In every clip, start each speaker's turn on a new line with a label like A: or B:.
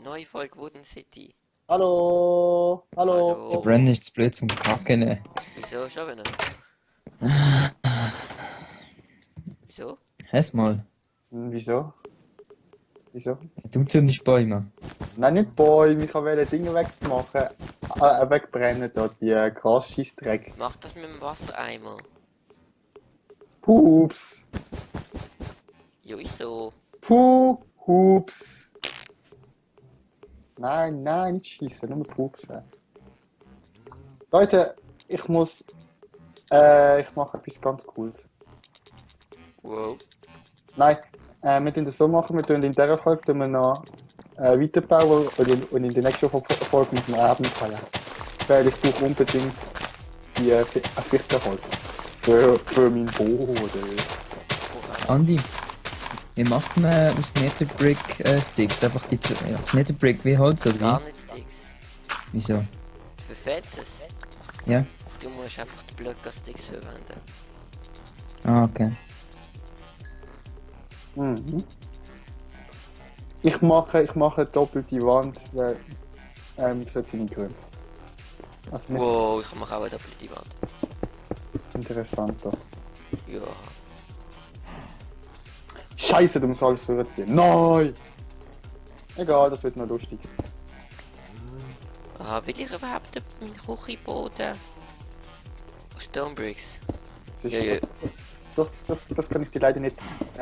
A: neue Folge Wooden City.
B: Hallo, hallo.
A: Hallo.
C: Der Brenn ist zu blöd zum Kacken. Ne?
A: Wieso schon wieder? Wieso?
C: Hast mal.
B: Wieso? Wieso?
C: Du zündest Bäume.
B: Nein, nicht Bäume, ich wollte Dinge wegmachen. Wegbrennen da, die Grasscheissdreck.
A: Mach das mit dem Wassereimer.
B: Pups.
A: Jo, wieso?
B: Hups. Nein, nein, nicht schießen, nur Pups. Leute, ich muss. Ich mache etwas ganz Cooles.
A: Wow.
B: Nein, wir tun das so machen, wir tun in dieser Folge tun wir noch weiterbauen und in der nächsten Folge mit dem Abenteuer. Weil ich brauche unbedingt die Fichtenholz für mein Boden.
C: Andi, wie macht man aus Netherbrick Sticks? Einfach die Netherbrick wie Holz oder
A: Gar
C: wie?
A: nicht Sticks.
C: Wieso?
A: Verfetzt es.
C: Ja?
A: Du musst einfach die Blöcke als Sticks verwenden.
C: Ah, okay.
B: Mhm. Ich mache doppelt die Wand, weil das hat seine Gründe. Also nicht
A: Wow, ich mache auch eine doppelte Wand.
B: interessanter.
A: Ja.
B: Scheiße, du musst alles vorziehen. Nein! Egal, das wird noch lustig.
A: Ah, will ich überhaupt meinen Küchenboden? Aus Stonebricks.
B: Das,
A: Ja, ja.
B: das kann ich dir leider nicht.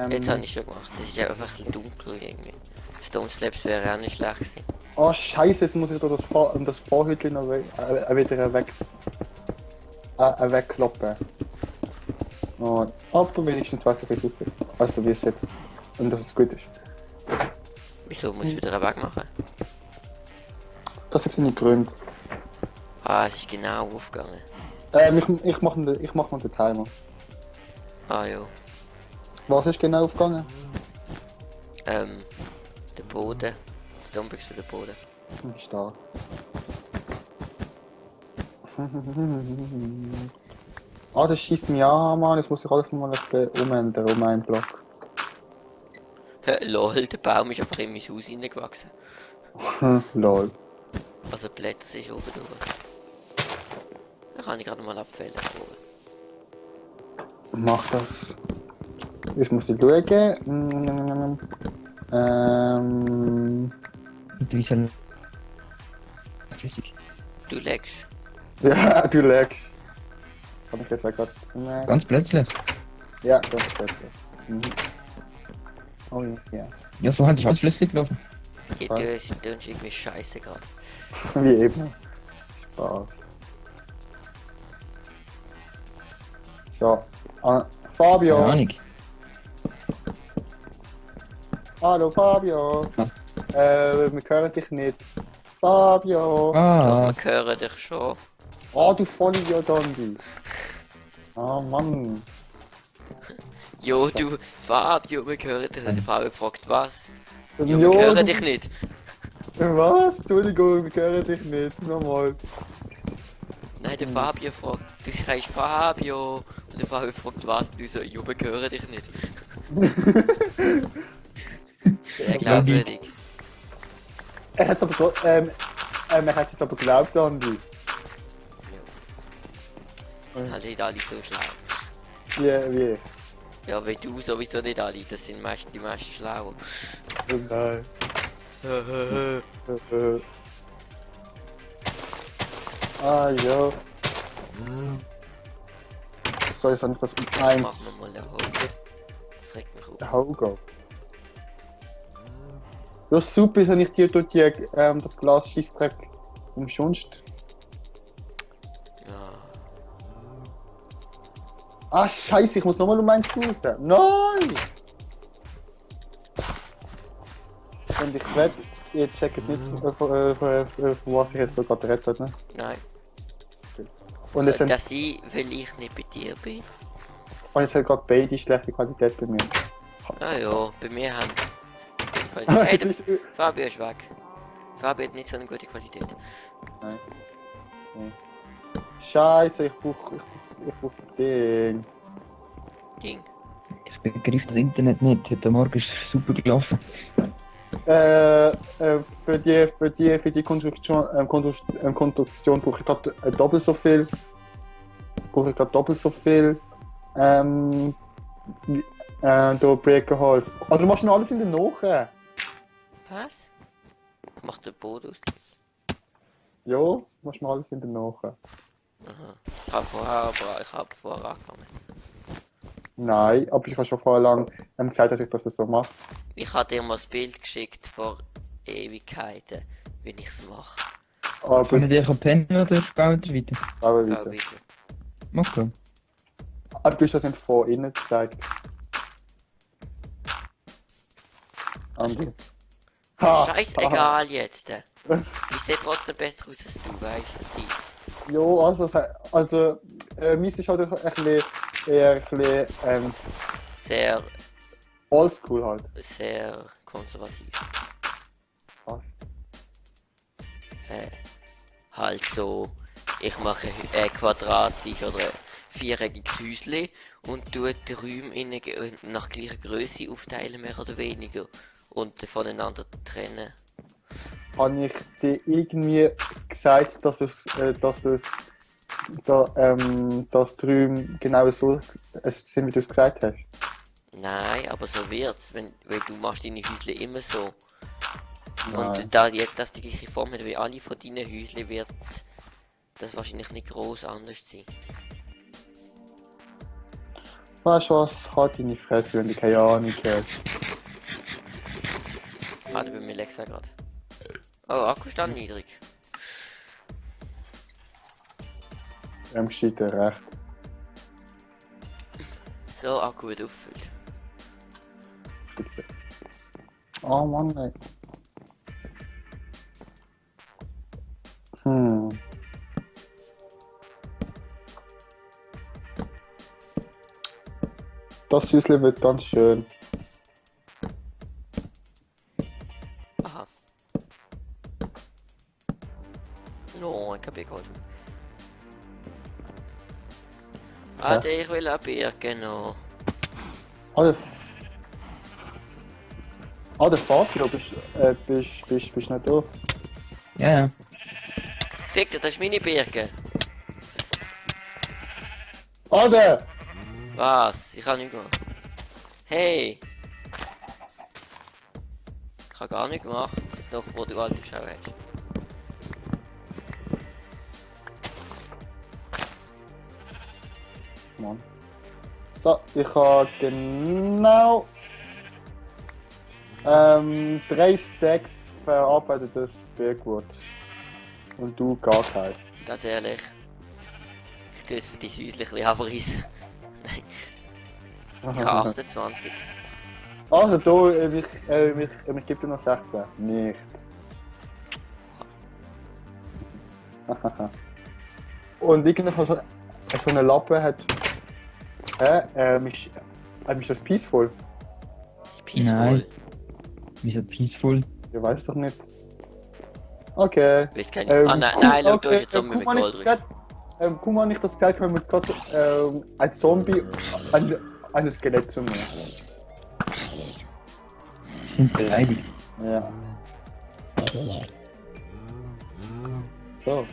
A: Jetzt habe ich schon gemacht. Das ist einfach ein bisschen dunkel irgendwie. Stone Slabs wäre auch nicht schlecht gewesen.
B: Oh Scheiße, jetzt muss ich da das Vorhütchen noch wieder wegkloppen. Und, aber wenigstens weiß ich, wie es aussieht. Also wie es jetzt. Und dass es gut ist.
A: Wieso muss ich wieder einen Weg machen?
B: Das ist jetzt meine Gründe.
A: Ah, es ist genau aufgegangen.
B: Ich mach noch den Timer.
A: Ah ja.
B: Was ist genau aufgegangen?
A: Der Boden. Stonebricks für den Boden.
B: Stark. Ah, das schießt mich an, Mann. Jetzt muss ich alles nochmal umändern, um einen Block.
A: Lol, der Baum ist einfach in mein Haus reingewachsen.
B: Lol.
A: Also die Blätter ist oben durch. Da kann ich gerade mal abfällen.
B: Mach das. Jetzt muss ich schauen.
C: Und wie soll flüssig?
A: Du legst.
B: Ja, du legst. Hab ich gesagt gerade.
C: Ganz plötzlich.
B: Ja, ganz plötzlich. Mhm. Oh ja.
C: Ja, vorhin ist alles flüssig gelaufen.
A: Ja, du ist irgendwie scheiße gerade.
B: Wie eben. Spaß. So. Fabio.
C: Keine Ahnung.
B: Hallo Fabio.
C: Was?
B: Wir hören dich nicht. Fabio.
A: Doch,
C: Ah,
A: wir hören dich schon.
B: Oh, du Vollidiot, Andi. Oh Mann.
A: Jo, du, Fabio, wir hören dich nicht. Der Fabio fragt was? Jo,
B: Jo,
A: wir hören
B: du-
A: dich nicht.
B: Was? Entschuldigung, wir hören dich nicht. Nochmal.
A: Nein, der Fabio fragt, du schreist Fabio. Und der Fabio fragt was? Du so, jo, wir hören dich nicht. Sehr glaubwürdig.
B: Er hat es aber, er hat es aber geglaubt, Andi.
A: Halt nicht alle so schlau.
B: Wie?
A: Ja, weil du sowieso nicht alle, das sind meist die meisten schlau.
B: Oh nein. Ah, ja. So, jetzt habe ich das mit 1.
A: Machen wir mal eine Hose. Das regt mich auf.
B: Der Hogo. Ja, super ist, wenn ich dir durch das Glas Scheissdreck umschonst.
A: Ja.
B: Ah, Scheiße, ich muss nochmal um 1 raus. Nein! Und ich wette, ihr checkt nicht, von was ich jetzt da gerade rettet, ne?
A: Nein.
B: Und es sind,
A: Dass ich, weil ich nicht bei dir bin?
B: und es hat gerade beide schlechte Qualität bei mir.
A: Ah ja, bei mir haben gute Qualität. Hey, der
B: Es ist-
A: Fabio ist weg. Fabio hat nicht so eine gute Qualität.
B: Nein. Nee. Scheiße, ich brauch Ding.
A: Ding.
C: ich begriff das Internet nicht. Heute Morgen ist es super gelaufen.
B: für die Konstruktion brauche ich gerade doppelt so viel. Da Breakerholz. Aber du machst noch alles in der Nache.
A: Was? Macht der Boden aus?
B: Ja, du machst noch alles in der Nache.
A: Aha. Ich habe vorher angefangen.
B: Nein, aber ich habe schon vorher lang gesagt, dass ich das so mache.
A: Ich habe dir mal das Bild geschickt vor Ewigkeiten, wie ich es mache.
B: Aber
C: Kann man dich pennen oder bauen wir weiter?
B: aber
A: Ja,
B: weiter.
A: bitte.
C: Okay.
B: Aber du hast das nicht von innen gezeigt. Andi.
A: Scheißegal jetzt. Ich sehe trotzdem besser aus als du, weißt du, Steve.
B: Jo, also, meins ist halt ein bisschen, eher ein bisschen,
A: Sehr,
B: oldschool halt.
A: sehr konservativ.
B: Was?
A: Halt so, ich mache quadratisch oder viereckiges Häusle und tue die Räume nach gleicher Größe aufteilen, mehr oder weniger. Und voneinander trennen.
B: Habe ich dir irgendwie gesagt, dass die Räume genau so sind, wie du es gesagt hast?
A: Nein, aber so wird's, weil du machst deine Häusle immer so.
B: Nein.
A: Und da jetzt das die gleiche Form hat wie alle von deinen Häusle, wird das wahrscheinlich nicht groß anders sein.
B: Weißt du was? Halt deine Fresse, wenn du keine Ahnung hast.
A: Warte, bei mir Lexa gerade. Oh, Akkustand niedrig.
B: Steht dir recht.
A: So, Akku wird aufgefüllt.
B: Oh Mann, ey. Hm. Das Häuschen wird ganz schön.
A: Aha. No, ich hab geholt. Warte, ich will eine Birke noch.
B: Der Fabio, bist nicht da?
C: Ja, ja.
A: Fick dir, das ist meine Birke.
B: Der!
A: Was? Ich kann nicht gemacht. Hey! Ich habe gar nicht gemacht, doch wo du alte geschaut hast.
B: Mann. So, ich habe genau 3 Stacks verarbeitetes Bergwood. Und du gar keins.
A: Ganz ehrlich. Ich tue es für die Häusle ein bisschen abreißen. Nein, ich habe 28.
B: Also da, ich gebe dir noch 16. Nicht. Und irgendwie so eine Lappe hat... ist das peaceful?
A: Ist peaceful.
C: Nein. Wieso peaceful?
B: Ich weiß doch nicht. Okay.
A: Du bist keine. Nein, schau, du hast jetzt Zombie mit Gold drin.
B: Guck mal, nicht das gesagt habe, mit gerade ein Zombie ein Skelett zu mir.
C: Sind beleidigt.
B: Ja. So.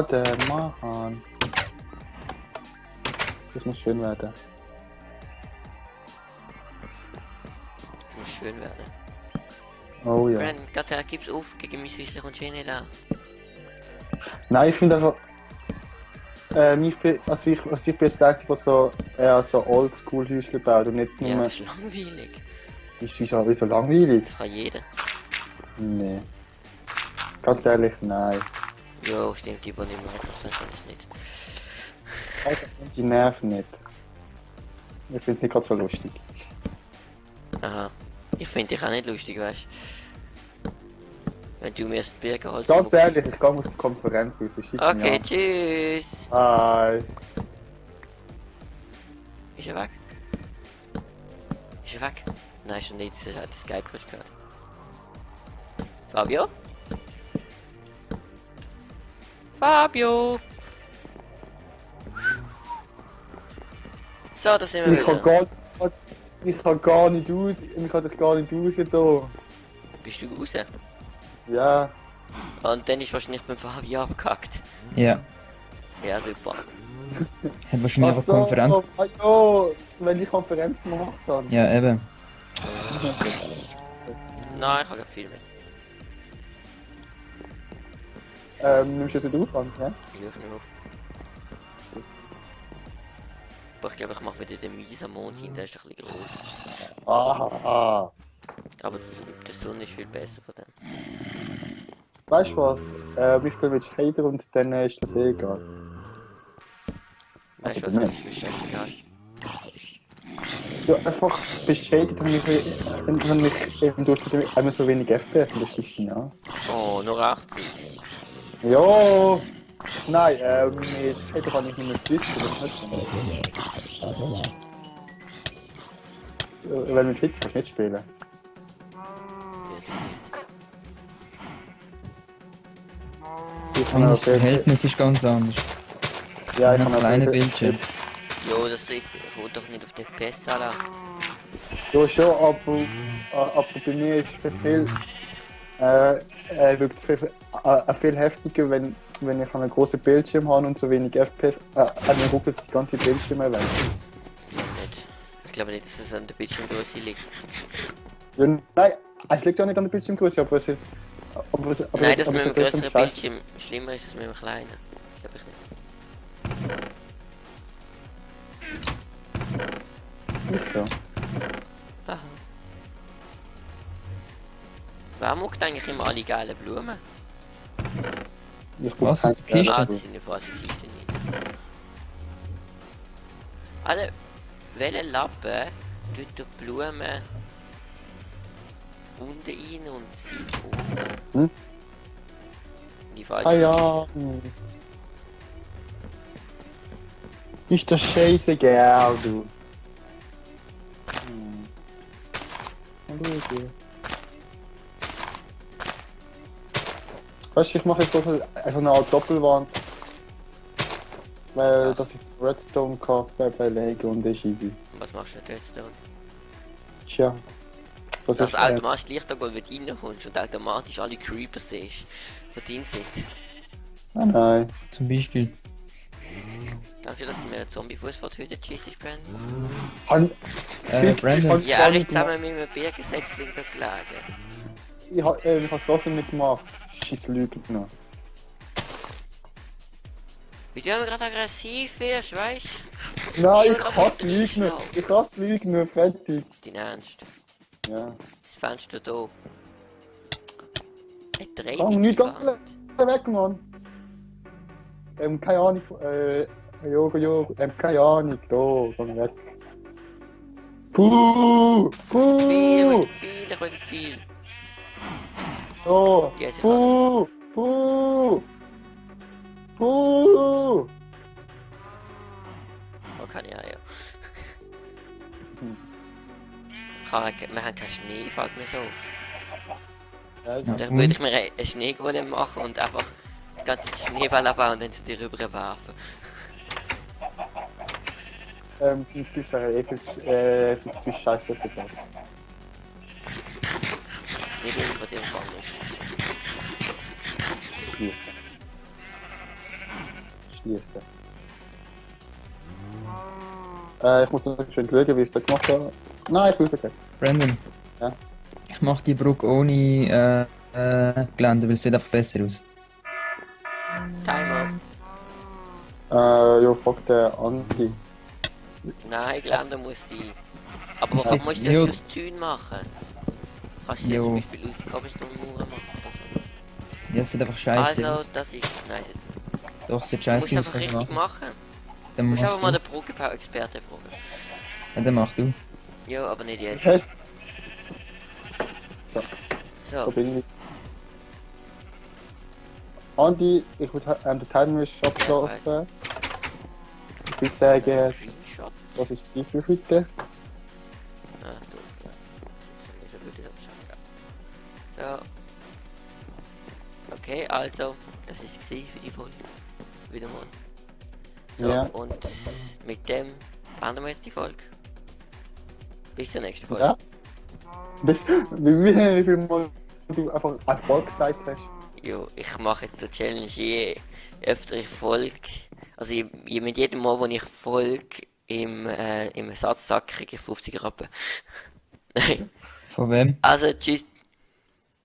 B: Der Mann. Das muss schön werden.
A: Das muss schön werden.
B: Oh ja.
A: Brandon, ganz ehrlich, gib's auf, gegen mein Häusle und schön nicht an.
B: Nein, ich finde einfach. Ich bin jetzt der Einzige, der so Oldschool-Häusle baut und nicht nur.
A: Ja, das ist langweilig.
B: Ist wieso langweilig?
A: Das kann jeder.
B: Nee. Ganz ehrlich, nein.
A: Jo, stimmt, die, die nicht mehr das kann ich nicht.
B: Also, die nerven nicht. Ich finde es nicht gerade so lustig.
A: Aha. Ich finde dich auch nicht lustig, weißt du? Wenn du mir das Birkenholz...
B: Ganz ehrlich, ich gehe aus der Konferenz raus. Ich schicke
A: Okay,
B: ihn
A: tschüss.
B: an. Bye.
A: Ist er weg? Ist er weg? Nein, schon nicht. Er hat das Skype-Crush gehört. Fabio? Fabio! So, da sind wir
B: Ich kann
A: wieder.
B: gar nicht raus. Ich kann dich gar nicht raus da.
A: Bist du raus?
B: Ja.
A: Und dann ist wahrscheinlich beim Fabi abgehackt.
C: Ja.
A: Ja, super.
C: Hat wahrscheinlich eine Konferenz.
B: Ah ja, wenn ich Konferenz gemacht habe.
C: Ja, eben.
A: Nein, ich habe keinen Film mehr.
B: Nimmst du jetzt den Aufwand, ne?
A: Ich höre nicht auf. Aber ich glaube, ich mache wieder den Miesermond hin, der ist ein bisschen groß.
B: Ah.
A: Aber die Sonne ist viel besser von dem.
B: Weißt du was? Wir spielen mit Shader und dann ist das eh egal.
A: Weißt du,
B: Also,
A: was
B: nicht.
A: du beschäftigt hast?
B: Ja, einfach beschädigt habe ich, wenn ich eben durchschnittlich einmal so wenig FPS und das ist ja.
A: Oh, nur 80.
B: Ja! Nein, mit Shader kann ich nicht mehr switchen, das ist nicht so. Weil mit Hit kannst du nicht spielen.
A: Das ist nicht.
B: Ich kann
C: Und das
B: auch
C: Verhältnis ist ganz anders.
B: ja,
C: Ein kleiner
B: auch
C: Bildschirm.
A: Jo, das ist. Ich will doch nicht auf die FPS alle.
B: Ja, schon, aber bei mir ist es viel, wirkt viel heftiger, wenn ich einen großen Bildschirm habe und so wenig FPS, mir ruckelt die ganze Bildschirme weg.
A: Nicht. Ich glaube nicht, dass es an der Bildschirmgröße liegt.
B: Ja, nein, es liegt ja nicht an der Bildschirmgröße, aber es ist...
A: Nein, dass
B: aber
A: mit
B: es
A: einem
B: ist trotzdem
A: größeren
B: scheiße.
A: Bildschirm schlimmer ist als mit einem kleinen. Glaube ich nicht.
B: Nicht so.
A: Aha. Wer mag eigentlich immer alle geilen Blumen?
B: Ich
C: Was, aus der
B: kein-
C: Kiste?
A: Ah, die sind ja fast in die Kiste nicht. Also, welche Lappe tut die Blumen unten rein und sie oben?
B: Hm?
A: Die falsche
B: Ah ja. Ist das scheiße gell, du. Hallo. Weißt du, ich mache jetzt so eine Art Doppelwand. Weil
A: Ja.
B: dass ich Redstone kaufe bei Lego und das ist easy.
A: Und was machst du mit Redstone?
B: Tja. Das
A: Dass
B: ist
A: automatisch Licht angeht, wenn du reinkommst und automatisch alle Creeper siehst, die drin sind.
B: Nein.
C: Zum Beispiel.
A: Danke, dass du mir einen Zombie-Fußfahrt-Hütte geschissen Brandon.
B: Han-
C: Brandon.
A: Ja, er ist zusammen mit einem Birkensetzling da gelegen.
B: Ich hab's trotzdem nicht gemacht. Scheiß Lügner.
A: Wie du immer gerade aggressiv wirst, weißt du?
B: Nein,
A: Ja,
B: ich
A: aber
B: hasse
A: du bist
B: Lügner.
A: noch.
B: Ich hasse Lügner, fertig.
A: Dein Ernst?
B: Ja.
A: Das Fenster hier. Eine dreieckige
B: Komm, nicht ganz
A: Wand.
B: weg, Mann. Keine Ahnung. Keine Ahnung. Da, komm weg.
A: Viel,
B: Puh!
A: ich will viel.
B: Da!
A: Yes, ich
B: Puh! Puh!
A: Oh, kann ich auch, ja.
B: Hm.
A: Wir haben keinen Schnee, fällt mir so auf.
B: Ja,
C: Ja.
A: Dann würde ich mir einen Schneegolem machen und einfach die ganze Schneeball abbauen und dann zu dir rüber werfen.
B: das gibt's für viel Scheiße für das.
A: Nicht immer von dir gefallen ist.
B: Schließen. Schließen. Ich muss noch schön schauen, wie ich es da gemacht habe. Nein, ich will es okay.
C: Brandon.
B: Ja?
C: Ich mach die Brücke ohne Geländer, weil es sieht einfach besser aus.
A: Timer.
B: Ja, frag der Andi.
A: Nein, Geländer muss sein. Aber
C: Das
A: warum
C: sieht-
A: musst du
C: jo.
A: das aus Zäunen machen? Kannst du
C: Jo.
A: zum Beispiel aus Cobblestone-Mauern machen oder
C: Ja, es sieht einfach
A: so.
C: scheiße
A: Also,
C: aus.
A: das ist... Nein,
C: Doch, sieht
A: du musst
C: scheiße aus.
A: einfach
C: kann ich
A: richtig
C: machen.
A: machen.
C: Dann
A: Du musst
C: machst
A: einfach mal
C: du.
A: den Brückenbau-Experten fragen.
C: Ja, dann mach du.
A: Ja, aber nicht jetzt.
B: Hast so,
A: So,
B: da bin ich. Andi, ich würde den Timer ist abgelaufen. Ich würde sagen,
A: Screenshot.
B: das war es für heute.
A: Ah, du, ja. Das ist nicht so gut, das hab ich schon. So. Okay, also, das ist für die Folge. Wieder mal. So,
B: Ja.
A: und mit dem beenden wir jetzt die Folge. Bis zur nächsten Folge.
B: Ja. Wie viel Mal du einfach Erfolg gesagt hast.
A: Jo, ich mache jetzt die Challenge öfter ich folge. Also mit jedem Mal, wo ich folge, im Satz sage, kriege ich 50 Rappen. Nein.
C: Von wem?
A: Also tschüss